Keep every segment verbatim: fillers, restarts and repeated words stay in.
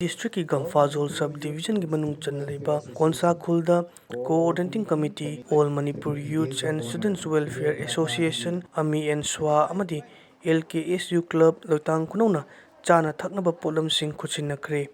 ꯗꯤꯁꯇ꯭ꯔꯤꯛꯀꯤ ꯒꯝꯐꯥꯖꯣꯜ ꯁꯕ ꯗꯤꯕꯤꯖꯟꯒꯤ ꯃꯅꯨꯡ ꯆꯟꯅ ꯂꯩꯕ ꯀꯣꯟꯁꯥ ꯈꯨꯜꯗ Coordinating Committee, All Manipur Youths and Students Welfare Association, ꯑꯃꯤ ꯑꯦꯟ ꯁ꯭ꯋꯥ ꯑꯃꯗꯤ L K S U club ꯂꯣꯏꯇꯥꯡ ꯈꯨꯅꯧꯅ ꯆꯥꯅ ꯊꯛꯅꯕ ꯄꯣꯠꯂꯝꯁꯤꯡ ꯈꯨꯠꯁꯤꯟꯅꯈ꯭ꯔꯦ꯫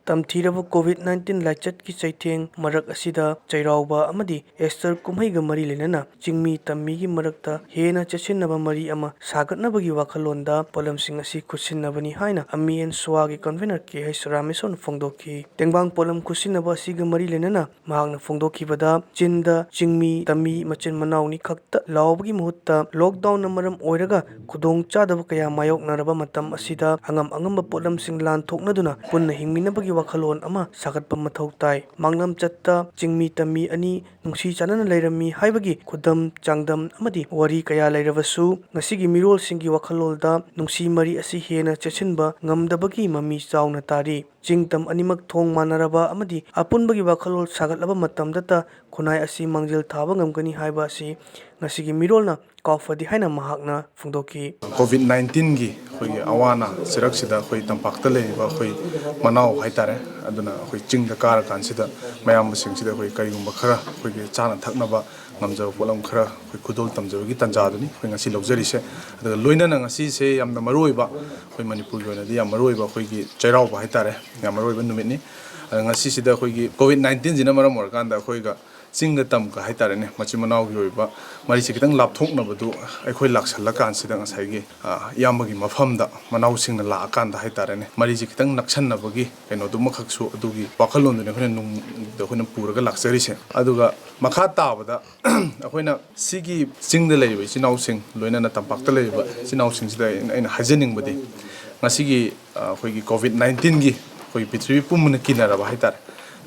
ꯇꯝꯊꯤꯔꯕ ꯀꯣꯚꯤꯗ ꯅꯥꯏꯟꯇꯤꯟ ꯂꯥꯏꯆꯠꯀꯤ ꯆꯩꯊꯦꯡ ꯃꯔꯛ ꯑꯁꯤꯗ ꯆꯩꯔꯥꯎꯕ ꯑꯃꯗꯤ ꯑꯦꯁꯇꯔ ꯀꯨꯝꯍꯩꯒ ꯃꯔꯤ ꯂꯩꯅꯅ ꯆꯤꯡꯃꯤ ꯇꯝꯃꯤꯒꯤ ꯃꯔꯛꯇ ꯍꯦꯟꯅ ꯆꯦꯠꯁꯤꯟꯅꯕ ꯃꯔꯤ ꯑꯃ ꯁꯥꯒꯠꯅꯕꯒꯤ ꯋꯥꯈꯜꯂꯣꯟꯗ ꯄꯣꯠꯂꯝꯁꯤꯡ ꯑꯁꯤ ꯈꯨꯠꯁꯤꯟꯅꯕꯅꯤ ꯍꯥꯏꯅ ꯑꯃꯤ ꯑꯦꯟ ꯁ꯭ꯋꯥꯒꯤ ꯀꯟꯚꯦꯅꯔ ꯀꯦ ꯑꯩꯆ ꯔꯥꯃꯦꯁꯣꯟ ꯐꯣꯡꯗꯣꯛꯈꯤ꯫ ꯇꯦꯡꯕꯥꯡ ꯄꯣꯠꯂꯝ ꯈꯨꯠꯁꯤꯟꯅꯕ ꯑꯁꯤꯒ ꯃꯔꯤ ꯂꯩꯅꯅ ꯃꯍꯥꯛꯅ ꯐꯣꯡꯗꯣꯛꯈꯤꯕꯗ, ꯆꯤꯟꯗ ꯆꯤꯡꯃꯤ ꯇꯝꯃꯤ ꯃꯆꯤꯟ ꯃꯅꯥꯎꯅꯤ ꯈꯛꯇ ꯂꯥꯎꯕꯒꯤ ꯃꯍꯨꯠꯇ ꯂꯣꯛꯗꯥꯎꯟꯅ ꯃꯔꯝ ꯑꯣꯏꯔꯒ ꯈꯨꯗꯣꯡ ꯆꯥꯗꯕ ꯀꯌꯥ ꯃꯥꯌꯣꯛꯅꯔꯕ ꯃꯇꯝ ꯑꯁꯤꯗ ꯑꯉꯝ ꯑꯉꯝꯕ ꯄꯣꯠꯂꯝꯁꯤꯡ ꯂꯥꯟꯊꯣꯛꯅꯗꯨꯅ ꯄꯨꯟꯅ ꯍꯤꯡꯃꯤꯟꯅꯕꯒꯤ ꯋꯥꯈꯜꯂꯣꯟ ꯑꯃ ꯁꯥꯒꯠꯄ ꯃꯊꯧ ꯇꯥꯏ꯫ ꯃꯥꯡꯂꯝ ꯆꯠꯇ ꯆꯤꯡꯃꯤ ꯇꯝꯃꯤ ꯑꯅꯤ ꯅꯨꯡꯁꯤ ꯆꯥꯟꯅꯅ ꯂꯩꯔꯝꯃꯤ ꯍꯥꯏꯕꯒꯤ ꯈꯨꯗꯝ ꯆꯥꯡꯗꯝ ꯑꯃꯗꯤ ꯋꯥꯔꯤ ꯀꯌꯥ ꯂꯩꯔꯕꯁꯨ, ꯉꯁꯤꯒꯤ ꯃꯤꯔꯣꯜꯁꯤꯡꯒꯤ ꯋꯥꯈꯜꯂꯣꯟꯗ ꯅꯨꯡꯁꯤ ꯃꯔꯤ ꯑꯁꯤ ꯍꯦꯟꯅ ꯆꯦꯠꯁꯤꯟꯕ ꯉꯝꯗꯕꯒꯤ ꯃꯃꯤ ꯆꯥꯎꯅ ꯇꯥꯔꯤ꯫ ꯆꯤꯡ ꯇꯝ ꯑꯅꯤꯃꯛ ꯊꯣꯡ ꯃꯥꯟꯅꯔꯕ ꯑꯃꯗꯤ ꯑꯄꯨꯟꯕꯒꯤ ꯋꯥꯈꯜꯂꯣꯟ ꯁꯥꯒꯠꯂꯕ ꯃꯇꯝꯗꯇ ꯈꯨꯟꯅꯥꯏ ꯑꯁꯤ ꯃꯥꯡꯖꯤꯜ ꯊꯥꯕ ꯉꯝꯒꯅꯤ ꯍꯥꯏꯕ ꯑꯁꯤ ꯉꯁꯤꯒꯤ ꯃꯤꯔꯣꯜꯅ ꯀꯥꯎꯐꯗꯦ ꯍꯥꯏꯅ ꯃꯍꯥꯛꯅ ꯐꯣꯡꯗꯣꯛꯈꯤ꯫ ꯀꯣꯚꯤꯗ ꯅꯥꯏꯟꯇꯤꯟꯒꯤ ꯑꯩꯈꯣꯏꯒꯤ ꯑꯋꯥ ꯑꯅꯥ ꯆꯩꯔꯛꯁꯤꯗ ꯑꯩꯈꯣꯏ ꯇꯝꯄꯥꯛꯇ ꯂꯩꯔꯤꯕ ꯑꯩꯈꯣꯏ ꯃꯅꯥꯎ ꯍꯥꯏꯇꯥꯔꯦ, ꯑꯗꯨꯅ ꯑꯩꯈꯣꯏ ꯆꯤꯡꯗ ꯀꯥꯔꯀꯥꯟꯁꯤꯗ ꯃꯌꯥꯝꯕꯁꯤꯡꯁꯤꯗ ꯑꯩꯈꯣꯏ ꯀꯔꯤꯒꯨꯝꯕ ꯈꯔ ꯑꯩꯈꯣꯏꯒꯤ ꯆꯥꯅ ꯊꯛꯅꯕ ꯉꯝꯖꯕ ꯄꯣꯠꯂꯝ ꯈꯔ ꯑꯩꯈꯣꯏ ꯈꯨꯗꯣꯜ ꯇꯝꯖꯕꯒꯤ ꯇꯥꯟꯖꯥꯗꯨꯅꯤ ꯑꯩꯈꯣꯏ ꯉꯁꯤ ꯂꯧꯖꯔꯤꯁꯦ꯫ ꯑꯗꯨꯒ ꯂꯣꯏꯅꯅ ꯉꯁꯤꯁꯦ ꯌꯥꯝꯅ ꯃꯔꯨ ꯑꯣꯏꯕ, ꯑꯩꯈꯣꯏ ꯃꯅꯤꯄꯨꯔꯒꯤ ꯑꯣꯏꯅꯗꯤ ꯌꯥꯝ ꯃꯔꯨ ꯑꯣꯏꯕ ꯑꯩꯈꯣꯏꯒꯤ ꯆꯩꯔꯥꯎꯕ ꯍꯥꯏꯇꯥꯔꯦ, ꯌꯥꯝ ꯃꯔꯨ ꯑꯣꯏꯕ ꯅꯨꯃꯤꯠꯅꯤ꯫ ꯑꯗ ꯉꯁꯤꯁꯤꯗ ꯑꯩꯈꯣꯏꯒꯤ ꯀꯣꯚꯤꯗ ꯅꯥꯏꯟꯇꯤꯟꯁꯤꯅ ꯃꯔꯝ ꯑꯣꯏꯔꯀꯥꯟꯗ ꯑꯩꯈꯣꯏꯒ ꯆꯤꯡꯒ ꯇꯝꯒ ꯍꯥꯏꯇꯥꯔꯦꯅꯦ, ꯃꯆꯤꯟ ꯃꯅꯥꯎꯒꯤ ꯑꯣꯏꯕ ꯃꯔꯤꯁꯦ ꯈꯤꯇꯪ ꯂꯥꯞꯊꯣꯛꯅꯕꯗꯨ ꯑꯩꯈꯣꯏ ꯂꯥꯛꯁꯜꯂꯀꯥꯟꯁꯤꯗ ꯉꯁꯥꯏꯒꯤ, ꯑ, ꯏꯌꯥꯝꯕꯒꯤ ꯃꯐꯝꯗ ꯃꯅꯥꯎꯁꯤꯡꯅ ꯂꯥꯛꯑꯀꯥꯟꯗ ꯍꯥꯏꯇꯥꯔꯦꯅꯦ, ꯃꯔꯤꯁꯦ ꯈꯤꯇꯪ ꯅꯛꯁꯟꯅꯕꯒꯤ ꯀꯩꯅꯣꯗꯨꯃꯈꯛꯁꯨ ꯑꯗꯨꯒꯤ ꯋꯥꯈꯜꯂꯣꯟꯗꯨꯅꯤ ꯑꯩꯈꯣꯏꯅ ꯅꯨꯡꯗ ꯑꯩꯈꯣꯏꯅ ꯄꯨꯔꯒ ꯂꯥꯛꯆꯔꯤꯁꯦ꯫ ꯑꯗꯨꯒ ꯃꯈꯥ ꯇꯥꯕꯗ ꯑꯩꯈꯣꯏꯅ ꯁꯤꯒꯤ ꯆꯤꯡꯗ ꯂꯩꯔꯤꯕ ꯏꯆꯤꯟ ꯏꯅꯥꯎꯁꯤꯡ, ꯂꯣꯏꯅꯅ ꯇꯝꯄꯥꯛꯇ ꯂꯩꯔꯤꯕ ꯏꯆꯤꯟ ꯏꯅꯥꯎꯁꯤꯡꯁꯤꯗ ꯑꯩꯅ, ꯑꯩꯅ ꯍꯥꯏꯖꯅꯤꯡꯕꯗꯤ, ꯉꯁꯤꯒꯤ, ꯑ, ꯑꯩꯈꯣꯏꯒꯤ ꯀꯣꯚꯤꯗ ꯅꯥꯏꯟꯇꯤꯟꯒꯤ ꯑꯩꯈꯣꯏꯒꯤ ꯄ꯭ꯔꯤꯊꯤꯕꯤ ꯄꯨꯝꯕꯅ ꯀꯤꯅꯔꯕ ꯍꯥꯏꯇꯥꯔꯦ,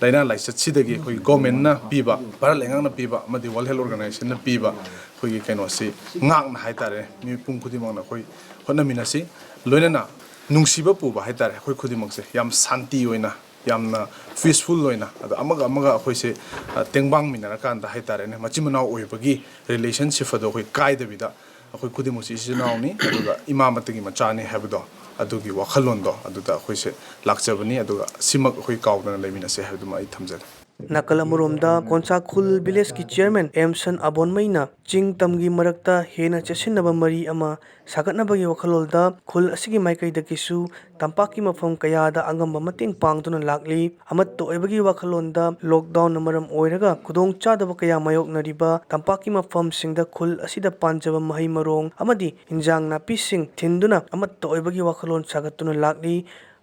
ꯂꯥꯏꯅꯥ ꯂꯥꯏꯆꯠꯁꯤꯗꯒꯤ ꯑꯩꯈꯣꯏꯒꯤ ꯒꯣꯔꯃꯦꯟꯅ ꯄꯤꯕ, ꯚꯥꯔꯠ ꯂꯩꯉꯥꯛꯅ ꯄꯤꯕ ꯑꯃꯗꯤ ꯋꯥꯔꯜ ꯍꯦꯜꯊ ꯑꯣꯔꯒꯅꯥꯏꯖꯦꯁꯟꯅ ꯄꯤꯕ ꯑꯩꯈꯣꯏꯒꯤ ꯀꯩꯅꯣꯁꯤ ꯉꯥꯛꯅ ꯍꯥꯏꯇꯥꯔꯦ, ꯃꯤꯄꯨꯝ ꯈꯨꯗꯤꯡꯃꯛꯅ ꯑꯩꯈꯣꯏ ꯍꯣꯠꯅꯃꯤꯟꯅꯁꯤ꯫ ꯂꯣꯏꯅꯅ ꯅꯨꯡꯁꯤꯕ ꯄꯨꯕ ꯍꯥꯏꯇꯥꯔꯦ, ꯑꯩꯈꯣꯏ ꯈꯨꯗꯤꯡꯃꯛꯁꯦ ꯌꯥꯝ ꯁꯥꯟꯇꯤ ꯑꯣꯏꯅ, ꯌꯥꯝꯅ ꯄꯤꯁꯐꯨꯜ ꯑꯣꯏꯅ, ꯑꯗꯣ ꯑꯃꯒ ꯑꯃꯒ ꯑꯩꯈꯣꯏꯁꯦ, ꯑ, ꯇꯦꯡꯕꯥꯡꯃꯤꯟꯅꯔꯀꯥꯟꯗ ꯍꯥꯏꯇꯥꯔꯦꯅꯦ, ꯃꯆꯤꯟ ꯃꯅꯥꯎ ꯑꯣꯏꯕꯒꯤ ꯔꯤꯂꯦꯁꯟꯁꯤꯞ ꯑꯗꯣ ꯑꯩꯈꯣꯏ ꯀꯥꯏꯗꯕꯤꯗ, ꯑꯩꯈꯣꯏ ꯈꯨꯗꯤꯡꯃꯛꯁꯦ ꯏꯆꯤꯜ ꯏꯅꯥꯎꯅꯤ, ꯑꯗꯨꯒ ꯏꯃꯥ ꯑꯃꯠꯇꯒꯤ ꯃꯆꯥꯅꯤ ꯍꯥꯏꯕꯗꯣ ꯑꯗꯨꯒꯤ ꯋꯥꯈꯜꯂꯣꯟꯗꯣ ꯑꯗꯨꯗ ꯑꯩꯈꯣꯏꯁꯦ ꯂꯥꯛꯆꯕꯅꯤ꯫ ꯑꯗꯨꯒ ꯁꯤꯃꯛ ꯑꯩꯈꯣꯏ ꯀꯥꯎꯗꯅ ꯂꯩꯃꯤꯟꯅꯁꯦ ꯍꯥꯏꯕꯗꯨꯃ ꯑꯩ ꯊꯝꯖꯒꯦ꯫ ꯅꯥꯀꯜ ꯑꯃꯔꯣꯝꯗ ꯀꯣꯟꯁꯥ ꯈꯨꯜ ꯚꯤꯂꯦꯖꯀꯤ ꯆꯤꯌꯔꯃꯦꯟ ꯑꯦꯝꯁꯟ ꯑꯕꯣꯟꯃꯩꯅ ꯆꯤꯡ ꯇꯝꯒꯤ ꯃꯔꯛꯇ ꯍꯦꯟꯅ ꯆꯦꯠꯁꯤꯟꯅꯕ ꯃꯔꯤ ꯑꯃ ꯁꯥꯒꯠꯅꯕꯒꯤ ꯋꯥꯈꯜꯂꯣꯟꯗ ꯈꯨꯜ ꯑꯁꯤꯒꯤ ꯃꯥꯏꯀꯩꯗꯒꯤꯁꯨ ꯇꯝꯄꯥꯛꯀꯤ ꯃꯐꯝ ꯀꯌꯥꯗ ꯑꯉꯝꯕ ꯃꯇꯦꯡ ꯄꯥꯡꯗꯨꯅ ꯂꯥꯛꯂꯤ꯫ ꯑꯃꯠꯇ ꯑꯣꯏꯕꯒꯤ ꯋꯥꯈꯜꯂꯣꯟꯗ ꯂꯣꯛꯗꯥꯎꯟꯅ ꯃꯔꯝ ꯑꯣꯏꯔꯒ ꯈꯨꯗꯣꯡꯆꯥꯗꯕ ꯀꯌꯥ ꯃꯥꯌꯣꯛꯅꯔꯤꯕ ꯇꯝꯄꯥꯛꯀꯤ ꯃꯐꯝꯁꯤꯡꯗ ꯈꯨꯜ ꯑꯁꯤꯗ ꯄꯥꯟꯖꯕ ꯃꯍꯩ ꯃꯔꯣꯡ ꯑꯃꯗꯤ ꯏꯟꯖꯥꯡ ꯅꯥꯄꯤꯁꯤꯡ ꯊꯤꯟꯗꯨꯅ ꯑꯃꯠꯇ ꯑꯣꯏꯕꯒꯤ ꯋꯥꯈꯜꯂꯣꯟ ꯁꯥꯒꯠꯇꯨꯅ ꯂꯥꯛꯂꯤ꯫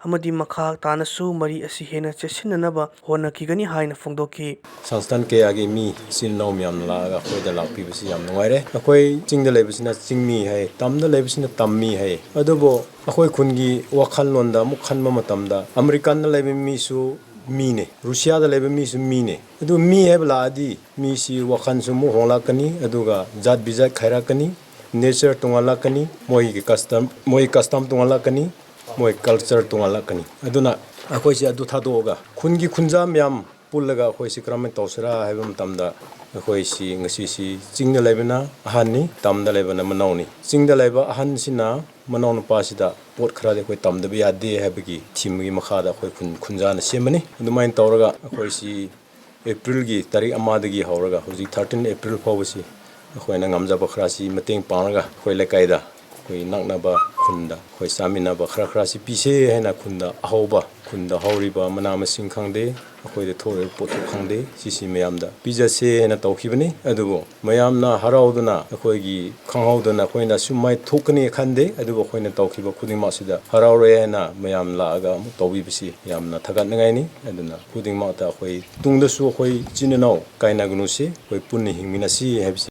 ꯑꯃꯗꯤ ꯃꯈꯥ ꯇꯥꯅꯁꯨ ꯃꯔꯤ ꯑꯁꯤ ꯍꯦꯟꯅ ꯆꯦꯠꯁꯤꯟꯅꯅꯕ ꯍꯣꯠꯅꯈꯤꯒꯅꯤ ꯍꯥꯏꯅ ꯐꯣꯡꯗꯣꯛꯈꯤ꯫ ꯁꯪꯁꯊꯥꯟ ꯀꯌꯥꯒꯤ ꯃꯤ, ꯏꯆꯤꯟ ꯏꯅꯥꯎ ꯃꯌꯥꯝꯅ ꯂꯥꯛꯑꯒ ꯑꯩꯈꯣꯏꯗ ꯂꯥꯛꯄꯤꯕꯁꯤ ꯌꯥꯝ ꯅꯨꯡꯉꯥꯏꯔꯦ꯫ ꯑꯩꯈꯣꯏ ꯆꯤꯡꯗ ꯂꯩꯕꯁꯤꯅ ꯆꯤꯡꯃꯤ ꯍꯥꯏ, ꯇꯝꯗ ꯂꯩꯕꯁꯤꯅ ꯇꯝꯃꯤ ꯍꯥꯏ꯫ ꯑꯗꯨꯕꯨ ꯑꯩꯈꯣꯏ ꯈꯨꯟꯒꯤ ꯋꯥꯈꯜꯂꯣꯟꯗ ꯑꯃꯨꯛ ꯈꯟꯕ ꯃꯇꯝꯗ, ꯑꯃꯦꯔꯤꯀꯥꯟꯗ ꯂꯩꯕ ꯃꯤꯁꯨ ꯃꯤꯅꯦ, ꯔꯨꯁꯤꯌꯥꯗ ꯂꯩꯕ ꯃꯤꯁꯨ ꯃꯤꯅꯦ꯫ ꯑꯗꯨ ꯃꯤ ꯍꯥꯏꯕ ꯂꯥꯛꯑꯗꯤ ꯃꯤꯁꯤ ꯋꯥꯈꯜꯁꯨ ꯑꯃꯨꯛ ꯍꯣꯡꯂꯛꯀꯅꯤ, ꯑꯗꯨꯒ ꯖꯥꯠ ꯕꯤꯖꯥꯠ ꯈꯥꯏꯔꯛꯀꯅꯤ, ꯅꯦꯆꯔ ꯇꯣꯉꯥꯜꯂꯛꯀꯅꯤ, ꯃꯣꯏꯒꯤ ꯀꯁꯇꯝ, ꯃꯣꯏꯒꯤ ꯀꯁꯇꯝ ꯇꯣꯉꯥꯜꯂꯛꯀꯅꯤ, ꯃꯣꯏ ꯀꯜꯆꯔ ꯇꯣꯉꯥꯜꯂꯛꯀꯅꯤ꯫ ꯑꯗꯨꯅ ꯑꯩꯈꯣꯏꯁꯦ ꯑꯗꯨ ꯊꯥꯗꯣꯛꯑꯒ ꯈꯨꯟꯒꯤ ꯈꯨꯟꯖꯥ ꯃꯌꯥꯝ ꯄꯨꯜꯂꯒ ꯑꯩꯈꯣꯏꯁꯤ ꯀꯔꯝꯍꯥꯏꯅ ꯇꯧꯁꯤꯔꯥ ꯍꯥꯏꯕ ꯃꯇꯝꯗ, ꯑꯩꯈꯣꯏꯁꯤ ꯉꯁꯤꯁꯤ ꯆꯤꯡꯗ ꯂꯩꯕꯅ ꯑꯍꯟꯅꯤ, ꯇꯝꯗ ꯂꯩꯕꯅ ꯃꯅꯥꯎꯅꯤ꯫ ꯆꯤꯡꯗ ꯂꯩꯕ ꯑꯍꯟꯁꯤꯅ ꯃꯅꯥꯎꯅꯨꯄꯥꯁꯤꯗ ꯄꯣꯠ ꯈꯔꯗꯤ ꯑꯩꯈꯣꯏ ꯇꯝꯗꯕ ꯌꯥꯗꯦ ꯍꯥꯏꯕꯒꯤ ꯊꯤꯝꯒꯤ ꯃꯈꯥꯗ ꯑꯩꯈꯣꯏ ꯈꯨꯟ, ꯈꯨꯟꯖꯥꯅ ꯁꯦꯝꯕꯅꯤ꯫ ꯑꯗꯨꯃꯥꯏꯅ ꯇꯧꯔꯒ ꯑꯩꯈꯣꯏꯁꯤ ꯑꯦꯄ꯭ꯔꯤꯜꯒꯤ ꯇꯥꯔꯤꯛ ꯑꯃꯗꯒꯤ ꯍꯧꯔꯒ ꯍꯧꯖꯤꯛ ꯊꯥꯔꯇꯤꯟ ꯑꯦꯄ꯭ꯔꯤꯜ ꯐꯥꯎꯕꯁꯤ ꯑꯩꯈꯣꯏꯅ ꯉꯝꯖꯕ ꯈꯔꯁꯤ ꯃꯇꯦꯡ ꯄꯥꯡꯂꯒ ꯑꯩꯈꯣꯏ ꯂꯩꯀꯥꯏꯗ, ꯑꯩꯈꯣꯏ ꯅꯛꯅꯕ ꯈꯨꯟꯗ ꯑꯩꯈꯣꯏ ꯆꯥꯃꯤꯟꯅꯕ ꯈꯔ ꯈꯔꯁꯤ ꯄꯤꯁꯦ ꯍꯥꯏꯅ ꯈꯨꯟꯗ ꯑꯍꯧꯕ, ꯈꯨꯟꯗ ꯍꯧꯔꯤꯕ ꯃꯅꯥ ꯃꯁꯤꯡ ꯈꯪꯗꯦ, ꯑꯩꯈꯣꯏꯗ ꯊꯣꯛꯂꯤꯕ ꯄꯣꯠꯊꯣꯛ ꯈꯪꯗꯦ, ꯁꯤꯁꯤ ꯃꯌꯥꯝꯗ ꯄꯤꯖꯁꯦ ꯍꯥꯏꯅ ꯇꯧꯈꯤꯕꯅꯤ꯫ ꯑꯗꯨꯕꯨ ꯃꯌꯥꯝꯅ ꯍꯔꯥꯎꯗꯨꯅ, ꯑꯩꯈꯣꯏꯒꯤ ꯈꯪꯍꯧꯗꯅ ꯑꯩꯈꯣꯏꯅ ꯁꯨꯃꯥꯏꯅ ꯊꯣꯛꯀꯅꯤ ꯈꯟꯗꯦ, ꯑꯗꯨꯕꯨ ꯑꯩꯈꯣꯏꯅ ꯇꯧꯈꯤꯕ ꯈꯨꯗꯤꯡꯃꯛꯁꯤꯗ ꯍꯔꯥꯎꯔꯦ ꯍꯥꯏꯅ ꯃꯌꯥꯝ ꯂꯥꯛꯑꯒ ꯑꯃꯨꯛ ꯇꯧꯕꯤꯕꯁꯤ ꯌꯥꯝꯅ ꯊꯥꯒꯠꯅꯤꯡꯉꯥꯏꯅꯤ꯫ ꯑꯗꯨꯅ ꯈꯨꯗꯤꯡꯃꯛꯇ ꯑꯩꯈꯣꯏ ꯇꯨꯡꯗꯁꯨ ꯑꯩꯈꯣꯏ ꯏꯆꯤꯟ ꯏꯅꯥꯎ ꯀꯥꯏꯅꯒꯅꯨꯁꯤ, ꯑꯩꯈꯣꯏ ꯄꯨꯟꯅ ꯍꯤꯡꯃꯤꯟꯅꯁꯤ ꯍꯥꯏꯕꯁꯤ꯫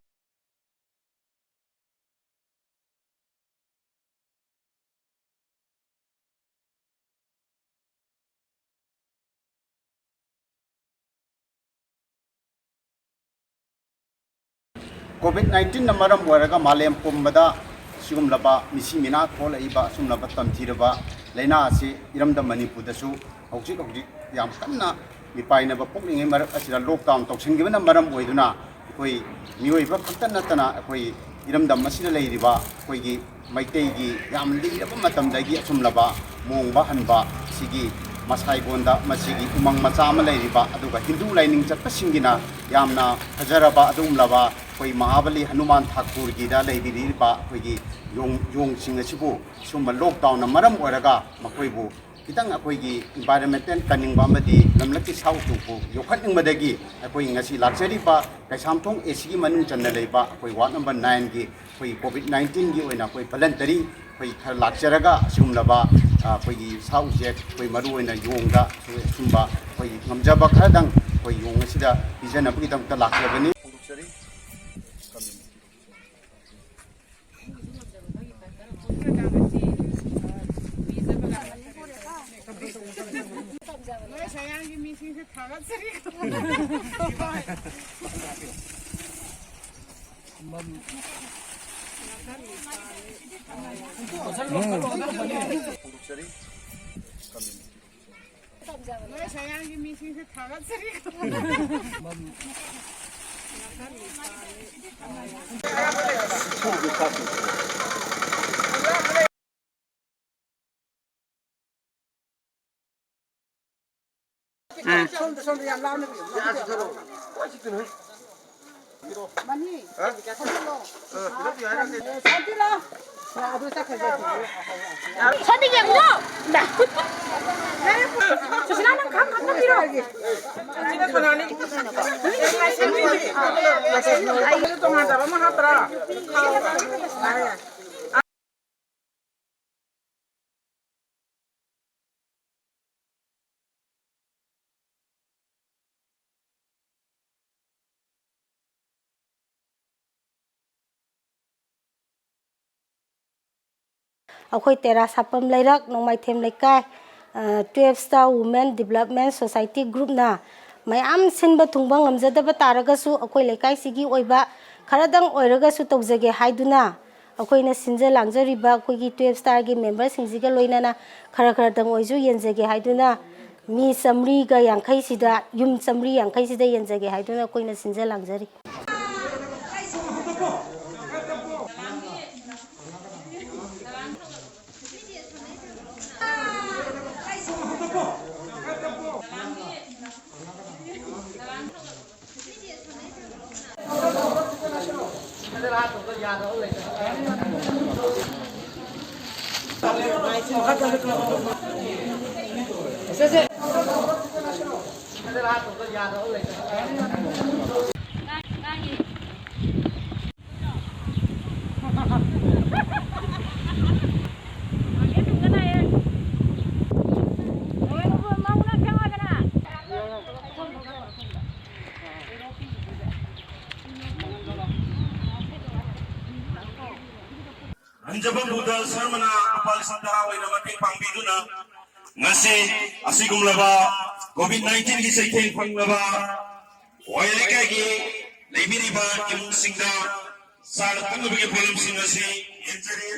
ꯀꯣꯚꯤꯗ ꯅꯥꯏꯟꯇꯤꯟꯅ ꯃꯔꯝ ꯑꯣꯏꯔꯒ ꯃꯥꯂꯦꯝ ꯄꯨꯝꯕꯗ ꯁꯤꯒꯨꯝꯂꯕ ꯃꯤꯁꯤ ꯃꯤꯅꯥ ꯊꯣꯛꯂꯛꯏꯕ ꯑꯁꯨꯝꯂꯕ ꯇꯝꯊꯤꯔꯕ ꯂꯥꯏꯅꯥ ꯑꯁꯤ ꯏꯔꯝꯗꯝ ꯃꯅꯤꯄꯨꯔꯗꯁꯨ ꯍꯧꯖꯤꯛ ꯍꯧꯖꯤꯛ ꯌꯥꯝ ꯀꯟꯅ ꯃꯤꯄꯥꯏꯅꯕ ꯄꯣꯛꯂꯤꯉꯩ ꯃꯔꯛ ꯑꯁꯤꯗ ꯂꯣꯛꯗꯥꯎꯟ ꯇꯧꯁꯤꯟꯈꯤꯕꯅ ꯃꯔꯝ ꯑꯣꯏꯗꯨꯅ ꯑꯩꯈꯣꯏ ꯃꯤꯑꯣꯏꯕ ꯈꯛꯇ ꯅꯠꯇꯅ ꯑꯩꯈꯣꯏ ꯏꯔꯝꯗꯝ ꯑꯁꯤꯗ ꯂꯩꯔꯤꯕ ꯑꯩꯈꯣꯏꯒꯤ ꯃꯩꯇꯩꯒꯤ ꯌꯥꯝ ꯂꯤꯔꯕ ꯃꯇꯝꯗꯒꯤ ꯑꯆꯨꯝꯂꯕ ꯃꯣꯡꯕ ꯍꯟꯕ ꯁꯤꯒꯤ ꯃꯁꯥꯏꯒꯣꯟꯗ ꯃꯁꯤꯒꯤ ꯎꯃꯪ ꯃꯆꯥ ꯑꯃ ꯂꯩꯔꯤꯕ, ꯑꯗꯨꯒ ꯍꯤꯟꯗꯨ ꯂꯥꯏꯅꯤꯡ ꯆꯠꯄꯁꯤꯡꯒꯤꯅ ꯌꯥꯝꯅ ꯐꯖꯔꯕ ꯑꯗꯨꯒꯨꯝꯂꯕ ꯑꯩꯈꯣꯏ ꯃꯍꯥꯕꯂꯤ ꯍꯅꯨꯃꯥꯟ ꯊꯥꯀꯨꯔꯒꯤꯗ ꯂꯩꯕꯤꯔꯤꯕ ꯑꯩꯈꯣꯏꯒꯤ ꯌꯣꯡ-, ꯌꯣꯡꯁꯤꯡ ꯑꯁꯤꯕꯨ ꯁꯨꯝꯕ lockdownꯅ ꯃꯔꯝ ꯑꯣꯏꯔꯒ ꯃꯈꯣꯏꯕꯨ ꯈꯤꯇꯪ ꯑꯩꯈꯣꯏꯒꯤ environmental ꯀꯟꯅꯤꯡꯕ ꯑꯃꯗꯤ ꯂꯝꯂꯛꯀꯤ ꯁꯥ ꯎꯆꯦꯛꯄꯨ ꯌꯣꯛꯈꯠꯅꯤꯡꯕꯗꯒꯤ ꯑꯩꯈꯣꯏ ꯉꯁꯤ ꯂꯥꯛꯆꯔꯤꯕ ꯀꯩꯁꯥꯝꯊꯣꯡ ACꯒꯤ ꯃꯅꯨꯡ ꯆꯟꯅ ꯂꯩꯕ ꯑꯩꯈꯣꯏ ward number nineꯒꯤ ꯑꯩꯈꯣꯏ COVID nineteenꯒꯤ ꯑꯣꯏꯅ ꯑꯩꯈꯣꯏ voluntary ꯑꯩꯈꯣꯏ ꯈꯔ ꯂꯥꯛꯆꯔꯒ ꯑꯁꯤꯒꯨꯝꯂꯕ, ꯑ, ꯑꯩꯈꯣꯏꯒꯤ ꯁꯥ ꯎꯆꯦꯛ, ꯑꯩꯈꯣꯏ ꯃꯔꯨꯑꯣꯏꯅ ꯌꯣꯡꯗ ꯑꯁꯤꯒꯨꯝꯕ ꯑꯩꯈꯣꯏ ꯉꯝꯖꯕ ꯈꯔꯗꯪ ꯑꯩꯈꯣꯏ ꯌꯣꯡ ꯑꯁꯤꯗ ꯄꯤꯖꯅꯕꯒꯤꯗꯃꯛꯇ ꯂꯥꯛꯆꯕꯅꯤ꯫ ꯅꯣꯏ ꯁꯌꯥꯡꯒꯤ ꯃꯤꯁꯤꯡꯁꯦ ꯊꯥꯒꯠꯆꯔꯤ꯫ ꯅꯣꯏ ꯁꯌꯥꯡꯒꯤ ꯃꯤꯁꯤꯡꯁꯦ ꯊꯥꯒꯠꯆꯔꯤ꯫ ꯁꯣꯝꯗ, ꯁꯣꯝꯗ ꯌꯥꯝ ꯂꯥꯞꯅ ꯄꯤꯌꯨ꯫ ꯃꯅꯤ, ꯊꯝꯖꯤꯜꯂꯣ꯫ ꯁꯥꯟꯇꯤ ꯂꯥꯛꯑꯣ꯫ ꯁꯥꯟꯇꯤ ꯌꯦꯡꯉꯨ꯫ ꯁꯨꯁꯤꯂꯥ, ꯅꯪ ꯈꯪ ꯈꯪꯅ ꯄꯤꯔꯣ꯫ ꯇꯣꯉꯥꯟ ꯇꯕ ꯑꯃ ꯍꯥꯞꯄ꯭ꯔꯥ? ꯑꯩꯈꯣꯏ ꯇꯦꯔꯥ ꯁꯥꯄꯝ ꯂꯩꯔꯛ ꯅꯣꯡꯃꯥꯏꯊꯦꯝ ꯂꯩꯀꯥꯏ, ꯑ, twelve Star Women Development Society groupꯅ ꯃꯌꯥꯝ ꯁꯤꯟꯕ ꯊꯨꯡꯕ ꯉꯝꯖꯗꯕ ꯇꯥꯔꯒꯁꯨ, ꯑꯩꯈꯣꯏ ꯂꯩꯀꯥꯏꯁꯤꯒꯤ ꯑꯣꯏꯕ ꯈꯔꯗꯪ ꯑꯣꯏꯔꯒꯁꯨ ꯇꯧꯖꯒꯦ ꯍꯥꯏꯗꯨꯅ, ꯑꯩꯈꯣꯏꯅ ꯁꯤꯟꯖ ꯂꯥꯡꯖꯔꯤꯕ ꯑꯩꯈꯣꯏꯒꯤ twelve Starꯒꯤ memberꯁꯤꯡꯁꯤꯒ ꯂꯣꯏꯅꯅ ꯈꯔ ꯈꯔꯗꯪ ꯑꯣꯏꯁꯨ ꯌꯦꯟꯖꯒꯦ ꯍꯥꯏꯗꯨꯅ, ꯃꯤ ꯆꯥꯃꯔꯤꯒ ꯌꯥꯡꯈꯩꯁꯤꯗ, ꯌꯨꯝ ꯆꯥꯃꯔꯤ ꯌꯥꯡꯈꯩꯁꯤꯗ ꯌꯦꯟꯖꯒꯦ ꯍꯥꯏꯗꯨꯅ ꯑꯩꯈꯣꯏꯅ ꯁꯤꯟꯖ ꯂꯥꯡꯖꯔꯤ꯫ ꯍꯟꯖꯕ ꯕꯨꯙ ꯁꯔꯃꯅ ꯂꯨꯄꯥ ꯂꯤꯁꯤꯡ ꯇꯔꯥ ꯑꯣꯏꯅ ꯃꯇꯦꯡ ꯄꯥꯡꯕꯤꯗꯨꯅ ꯉꯁꯤ ꯑꯁꯤꯒꯨꯝꯂꯕ COVID nineteen ꯒꯤ ꯆꯩꯊꯦꯡ ꯐꯪꯂꯕ ꯋꯥꯌꯦꯜ ꯂꯩꯀꯥꯏꯒꯤ ꯂꯩꯕꯤꯔꯤꯕ ꯏꯃꯨꯡꯁꯤꯡꯗ ꯆꯥꯅ ꯊꯛꯅꯕꯒꯤ ꯄꯣꯠꯂꯝꯁꯤꯡ ꯑꯁꯤ ꯌꯦꯟꯖꯔꯤ꯫